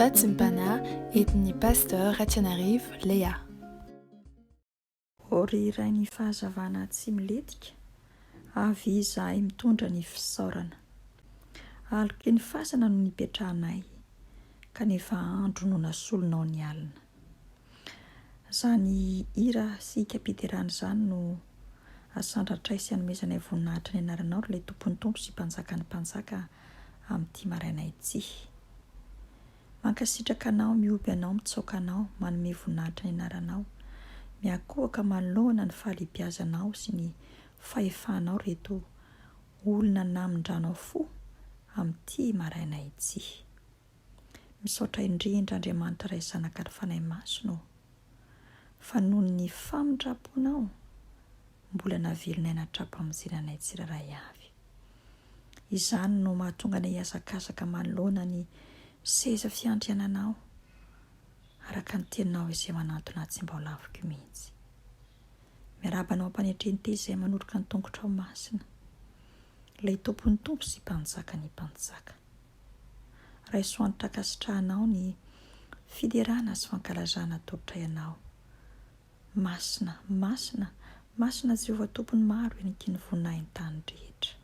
Vatsim-panahy entin'ny Pasteur Ratianarivo Léa. Ô ry Rain'ny fahazavana tsy milentika, avy izahay mitondra ny fisaorana. Aloky ny fasana no nipetrahanay, kanefa andro no nasolonao ny alina. Izany hira sy hikam-piderana izany no asandratray sy anomezanay voninahitra ny anaranao ry ilay Tompon'ny Tompo sy Mpanjakan'ny Mpanjaka amin'ity maraina ity. Mankasitraka anao, mihoby anao, mitsaoka anao, manome voninahitra ny anaranao. Miankohoka manoloana ny fahalehibiazanao sy ny fahefanao ireto olona namindranao fo amin'ity maraina ity. Misaotra indrindra Andriamanitra Ray Zanaka ary Fanahy Masina ô, fa noho ny famindram-ponao mbola navelonay natram-pamonjena anay tsirairay avy. Izany no mahatonga anay hihazakazaka manoloana ny seza fiandriananao, araka ny teninao izay manantona ahy tsy mba ho laviko mihitsy. Miarahaba anao am-panetren-tena izay manoroka ny tongotrao masina, ilay Tompon'ny tompo sy Mpanjakan'ny mpanjaka. Raiso antoka ankasitrahanao ny fiderana sy fankalazana atolotray anao. Masina, masina, masina Jehovah Tompon'ny maro heniky ny voninahin'ny tany rehetra.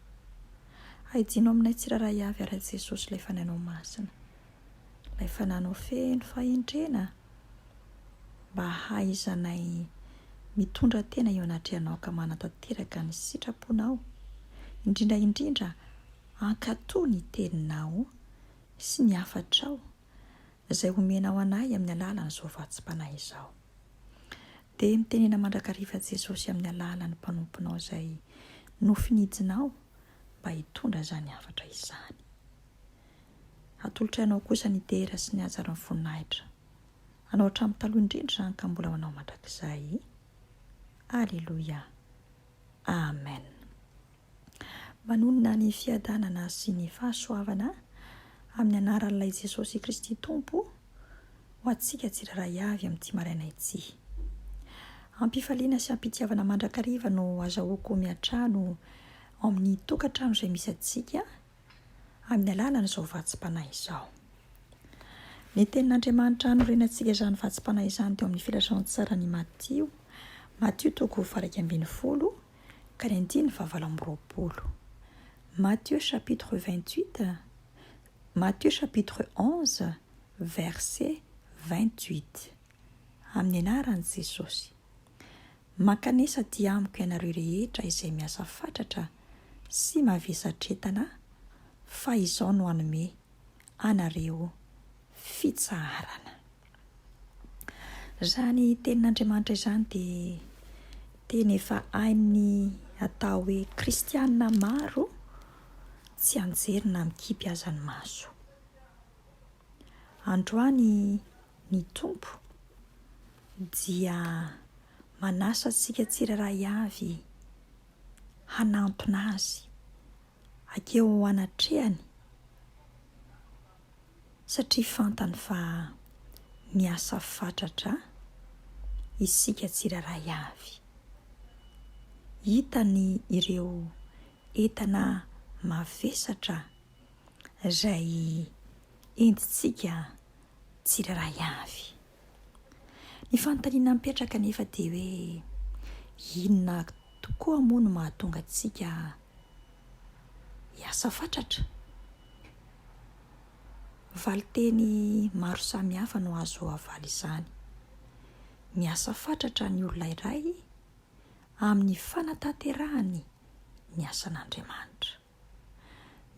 Aidino aminay tsirairay avy ary Jesosy ilay Fanahinao Masina, ilay Fanahinao feno fahendrena mba hahaizanay mitondra tena eo anatrehanao ka manatanteraka ny sitraponao, indrindra indrindra hankatò ny teninao sy ny hafatrao izay omenao anay amin'ny alalan'izao vatsim-panahy izao. Dia mitenena mandrakariva Jesosy amin'ny alalan'ny mpanomponao izay nofinidinao mba hitondra izany hafatra izany. Atolotray anao kosa ny dera sy ny haja ary ny voninahitra. Anao hatramin'ny taloha indrindra izany ka mbola ho anao mandrakizay. Aleloia. Amen. Manonona ny fiadanana sy ny fahasoavana amin'ny anaran'ilay Jesosy Kristy Tompo ho antsika tsirairay avy amin'ity maraina ity. Am-pifaliana sy am-pitiavana mandrakariva no azahoako miantrano ao amin'ny tokantrano izay misy antsika amin'ny alalan'izao vatsim-panahy izao. Ny tenin'Andriamanitra hanorenantsika izany vatsim-panahy izany teo amin'ny filazantsaran'i Matio, Matio toko faha 11, ka ny andininy fahavalo amby 20. Matthieu chapitre 28, Matthieu chapitre 11, verset 28. Amin'ny anaran'i Jesosy. Mankanesa aty amiko ianareo rehetra izay miasa fatratra sy mavesatretana, fa izao no hanome anareo fitsaharana. Izany tenin'Andriamanitra izany dia teny efa hain'ny atao hoe kristiana maro tsy anjery na mikipy aza ny maso. Androany ny Tompo dia manasa antsika tsirairay avy hanantona Azy hakeo anatrehany satria fantany fa miasa fatratra isika tsirairay avy. Hitany ireo entana mavesatra izay entintsika tsirairay avy. Ny fanontaniana mipetraka anefa dia hoe inona tokoa moa no mahatonga antsika hiasa fatratra? Valinteny maro samihafa no azo havaly izany. Miasa fatratra ny olona iray amin'ny fanatanterahany ny asan'Andriamanitra.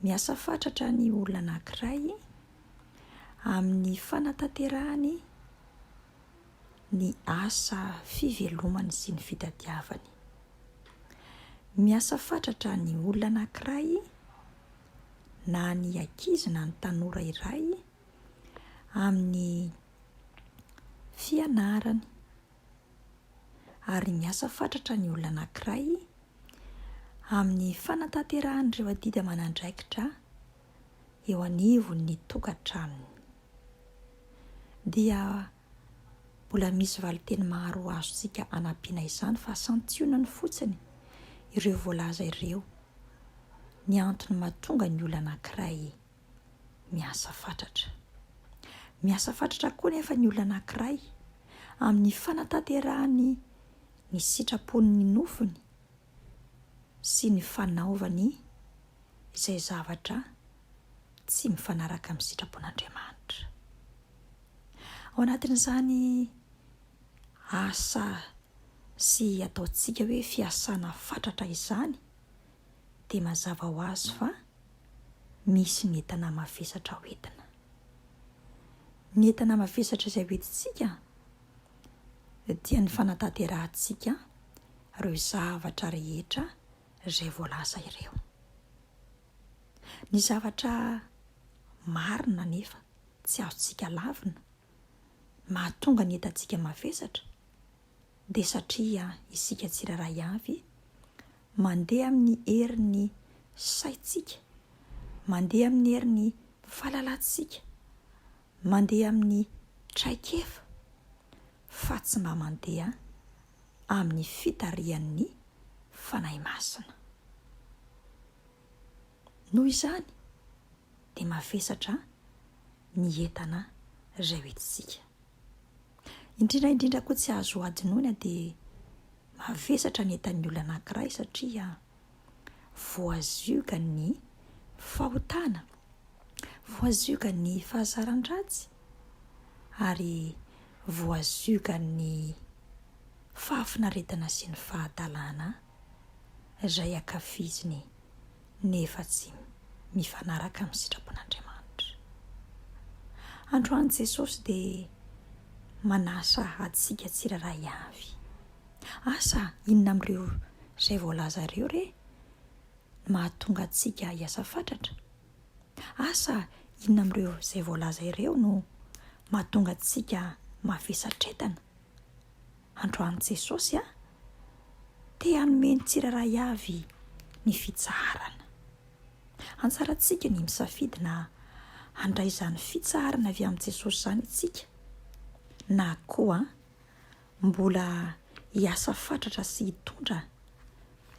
Miasa fatratra ny olona anankiray amin'ny fanatanterahany ny asa fivelomany sy ny fitadiavany. Miasa fatratra ny olona anankiray na ny ankizy na ny tanora iray amin'ny fianarany ary miasa fatratra ny olona anankiray amin'ny fanatanterahany ireo adidy aman'andraikitra eo anivon'ny tokantranony. Dia Mbola misy valinteny maro azontsika anampiana izany fa santionany fotsiny ireo voalaza ireo ny antony mahatonga ny olona anankiray miasa fatratra. Miasa fatratra koa nefa ny olona anankiray amin'ny fanatanterahany ny sitrapon'ny nofony sy ny fanaovany izay zavatra tsy mifanaraka amin'ny sitrapon'Andriamanitra. Ao anatin'izany asa sy ataontsika hoe fiasana fatratra izany dia mazava ho azy fa misy ny entana mavesatra hoentina. Ny entana mavesatra izay hoentintsika dia ny fanatanterahantsika ireo zavatra rehetra izay voalaza ireo. Ny zavatra marina anefa tsy azontsika lavina, mahatonga ny entantsika mavesatra dia satria isika tsirairay avy mandeha amin'ny herin'ny saintsika, mandeha amin'ny herin'ny fahalalantsika, mandeha amin'ny traikefa fa tsy mba mandeha amin'ny fitarihan'ny Fanahy Masina. Noho izany dia mavesatra ny entana izay hoentintsika. Indrindra indrindra koa tsy azo hadinoina dia mavesatra ny entan'ny olona anankiray satria voaziogan'ny fahotana, voaziogan'ny fahazaran-dratsy ary voaziogan'ny fahafinaretana sy ny fahadalana izay ankafiziny nefa tsy mifanaraka amin'ny sitrapon'Andriamanitra. Androany Jesosy dia manasa antsika tsirairay avy. Asa inona amin'ireo izay voalaza ireo re no mahatonga antsika hiasa fatratra? Asa inona amin'ireo izay voalaza ireo no mahatonga antsika mavesatretana? Androany Jesosy a! Te hanome ny tsirairay avy ny fitsaharana. Anjarantsika ny misafidy na handray izany fitsaharana avy amin'i Jesosy izany isika na koa mbola hiasa fatratra sy hitondra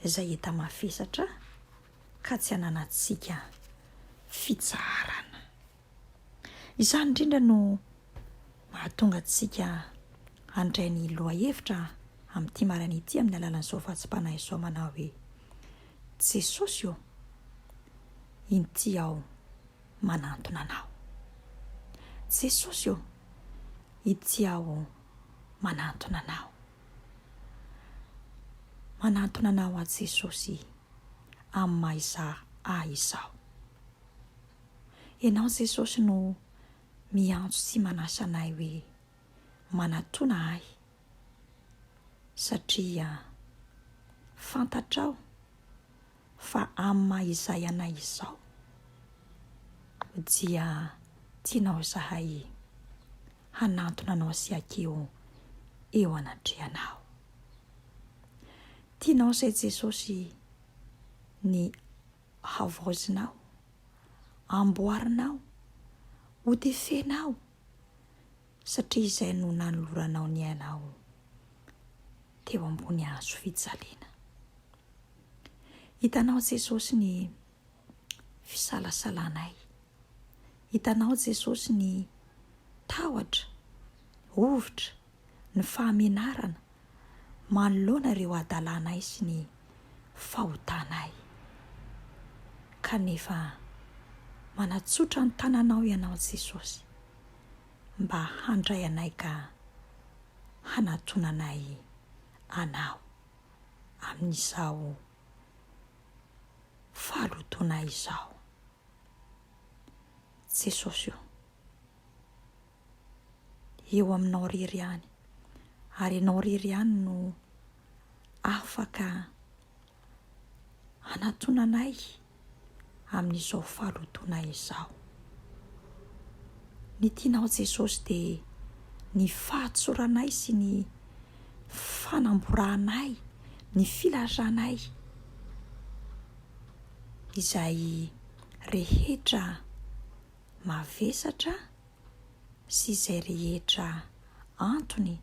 izay enta-mavesatra ka tsy hananantsika fitsaharana. Izany indrindra no mahatonga antsika handray ny lohahevitra amin'ity maraina ity amin'ny alalan'izao vatsim-panahy izao manao hoe, Jesosy ô, inty aho manantona Anao. Jesosy ô, ity aho manantona Anao. Manantona Anao aho Jesosy amin'ny maha izaho ahy izao. Ianao Jesosy no miantso sy manasa anay hoe manatona ahy satria fantatrao fa amin'ny maha izay anay izao dia tianao izahay hanantona anao sy hakeo eo anatrehanao. Tianao izay Jesosy ny havaozinao, amboarinao, hotefenao, satria izay no nanoloranao ny ainao teo ambony hazo fijaliana. Hitanao Jesosy ny fisalasalanay. Hitanao Jesosy ny tahotra, hovitra, ny fahamenarana manoloana ireo hadalanay sy ny fahotanay. Kanefa manatsotra ny tananao Ianao Jesosy mba handray anay ka hanatona anay Anao amin'izao fahalotoanay izao. Jesosy o! Eo aminao irery ihany, ary ianao irery ihany no afaka hanatona anay amin'izao fahalotoanay izao. Ny tianao Jesosy dia ny fahatsoranay sy ny fanamborahanay, ny filazanay izay rehetra mavesatra sy izay rehetra antony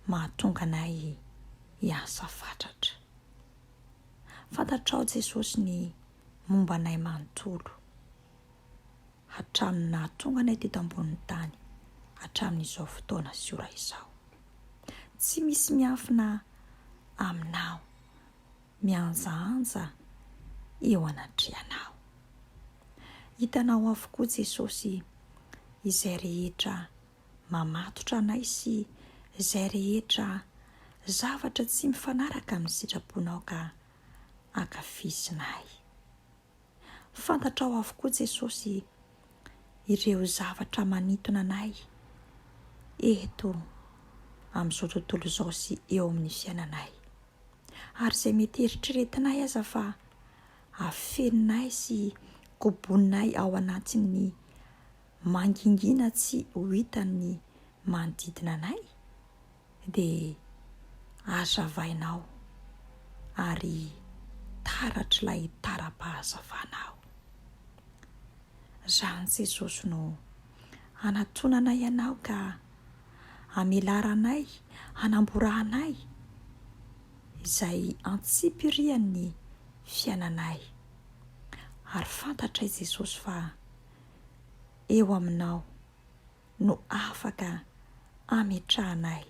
mahatonga anay hiasa fatratra. Fantatrao Jesosy ny momba anay manontolo, hatramin'ny nahatonga anay teto ambonin'ny tany. hatramin'izao fotoana sy ora izao. Tsy misy miafina aminao, mihanjahanja eo anatrehanao. Hitanao avokoa Jesosy izay rehetra mamatotra anay sy izay rehetra zavatra tsy mifanaraka amin'ny sitraponao ka ankafizinay. Fantatrao avokoa Jesosy ireo zavatra manintona anay eto amin'izao tontolo izao sy eo amin'ny fiainanay. Ary izay mety eritreretinay aza fa afeninay sy koboninay ao anatin'ny mangingina tsy ho hitan'ny manodidina anay dia hazavainao ary taratr'ilay tara-pahazavanao. Izany Jesosy no anatonanay Anao ka amelaranay, anamborahanay izay antsipirian'ny fiainanay. Ary fantatray Jesosy fa eo Aminao no afaka ametrahanay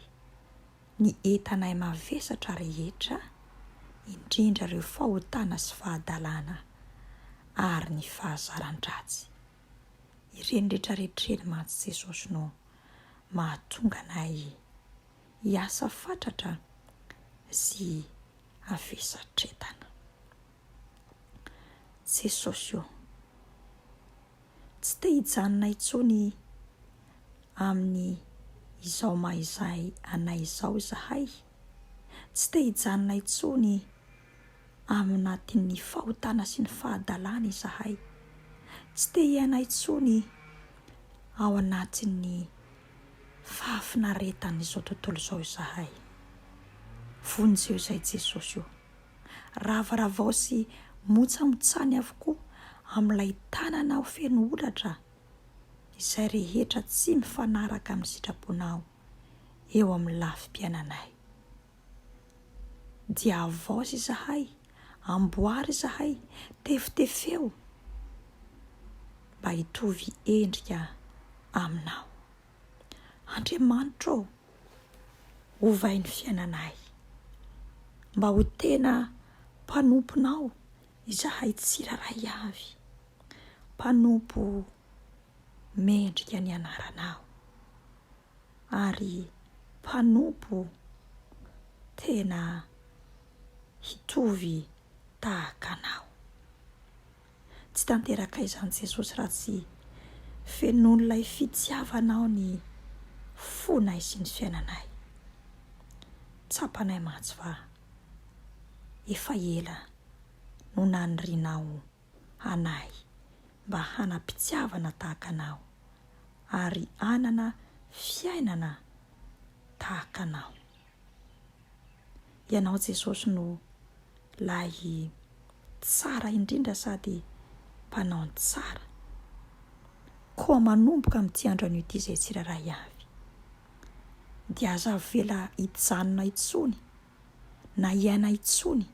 ny entanay mavesatra rehetra, indrindra ireo fahotana sy fahadalana ary ny fahazaran-dratsy. Ireny rehetrarehetra ireny mantsy Jesosy no mahatonga anay hiasa fatratra sy havesatretana. Jesosy ô! Tsy te hijanona intsony amin'ny izao maha izahay anay izao izahay. Tsy te hijanona intsony anatin'ny fahotana sy ny fahadalana izahay. Tsy te hiaina intsony ao anatin'ny fahafinaretan'izao tontolo izao izahay. Vonjeo izay Jesosy o! Ravaravao sy motsamotsany avokoa amin'ilay tananao feno holatra izay rehetra tsy mifanaraka amin'ny sitraponao eo amin'ny lafim-piainanay. Dia havaozy izahay, amboary izahay, tefitefeo mba hitovy endrika aminao. Andriamanitra ô, ovay ny fiainanay mba ho tena mpanomponao izahay tsirairay avy, mpanompo mendrika ny anaranao ary mpanompo tena hitovy tahaka anao. Tsy tanteraka izany Jesosy raha tsy fenoin'ilay fitiavanao ny fonay sy ny fiainanay. Tsapanay mantsy fa efa ela no nanirianao anay mba hanam-pitiavana tahaka anao ary hanana fiainana tahaka anao. Ianao Jesosy no lay tsara indrindra sady mpanao ny tsara. Koa manomboka amin'ity andro anio ity izay tsirairay avy dia aza avela hijanona intsony na hiaina intsony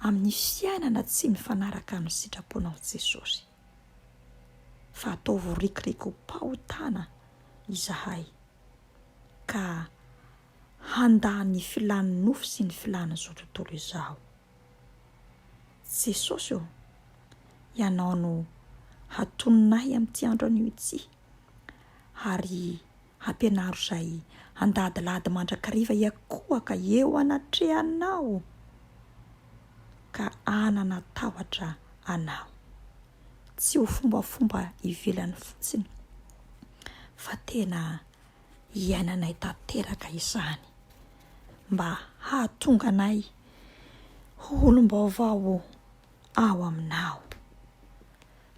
amin'ny fiainana tsy mifanaraka amin'ny sitraponao Jesosy fa ataovy rikoriko-pahotana izahay ka handà ny filàn'ny nofo sy ny filàn'izao tontolo izao. Jesosy ô, Ianao no hatoninay amin'ity andro anio ity, ary hampianaro izay handadilady mandrakariva hiakohaka eo anatrehanao, ka hanana tahotra Anao. Tsy ho fombafomba ivelany fotsiny, fa tena hiainanay tanteraka izany mba hahatonga anay ho olom-baovao ao Aminao.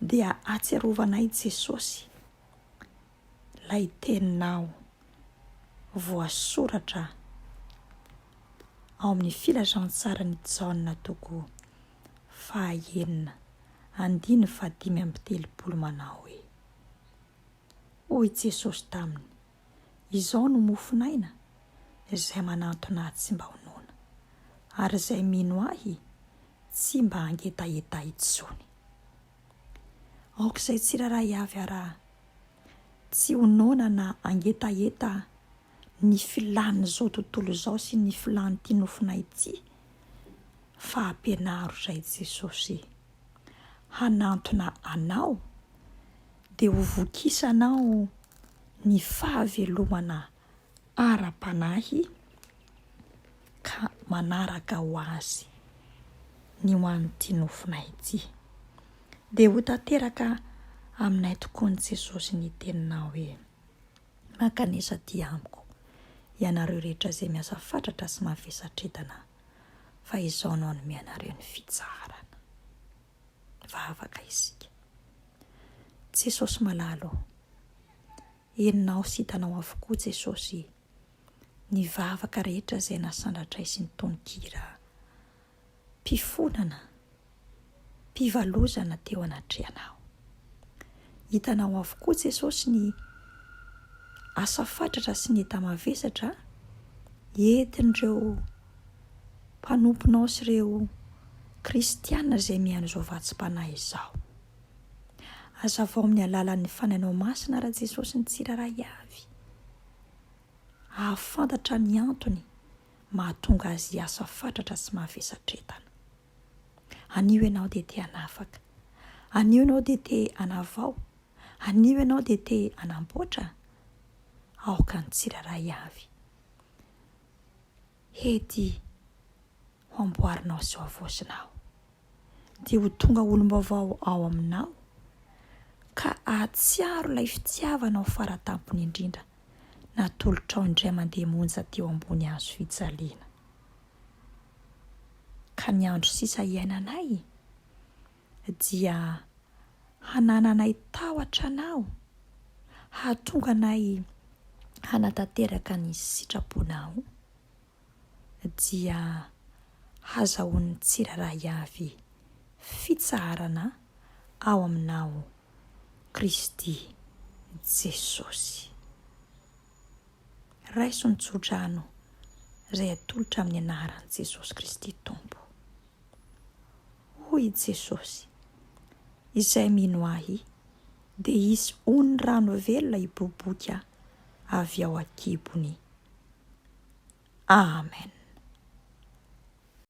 Dia ahatsiarovanay Jesosy ilay Teninao voasoratra ao amin'ny Filazantsaran'i Jaona toko fahaenina andininy fahadimy amby telopolo manao hoe. Hoy Jesosy taminy, Izao no mofon'aina, izay manantona Ahy tsy mba ho noana, ary izay mino Ahy tsy mba hangetaheta intsony. Aoka izay tsirairay avy ara. Tsy ho noana na hangetaheta ny filàn'izao tontolo izao sy ny filàn'ity nofonay ity fa ampianaro izay Jesosy hanantona Anao dia ho vokisanao ny fahavelomana ara-panahy ka manaraka ho azy ny ho an'ity nofonay ity. Dia ho tanteraka aminay tokoa ny Jesosy ny teninao hoe, Mankanesa aty amiko, ianareo rehetra izay miasa fatratra sy mavesatretana, fa izao no hanome anareo ny fitsaharana. Vavaka isika. Jesosy malala ô, henonao sy hitanao avokoa Jesosy ny vavaka rehetra izay nasandratray sy ny tononkira mpifonana, mpivalozana teo anatrehanao. Hitanao avokoa Jesosy ny asa fatratra sy ny enta-mavesatra entin'ireo mpanomponao sy ireo kristiana izay mihaino izao vatsim-panahy izao. Hazavao amin'ny alalan'ny Fanahinao Masina ra Jesosy ny tsirairay avy hahafantatra ny antony mahatonga azy hiasa fatratra sy mavesatretana. Anio ianao dia te hanafaka. Anio ianao dia te hanavao. Anio ianao dia te hanamboatra. Aoka ny tsirairay avy hety ho amboarinao sy ho havaozinao. Dia ho tonga olom-baovao ao aminao ka hahatsiaro ilay fitiavanao faratampony indrindra natolotrao indray mandeha monja teo ambony hazo fijaliana. Ka ny andro sisa iainanay dia hanananay tahotra Anao, hahatonga anay hanatanteraka ny sitraponao, dia hazahoan'ny tsirairay avy fitsaharana ao Aminao Kristy Jesosy. Raiso ny tsodrano izay atolotra amin'ny anaran'i Jesosy Kristy Tompo. Hoy i Jesosy, Izay mino Ahy, dia hisy ony rano velona hiboiboika avy ao an-kibony. Amen.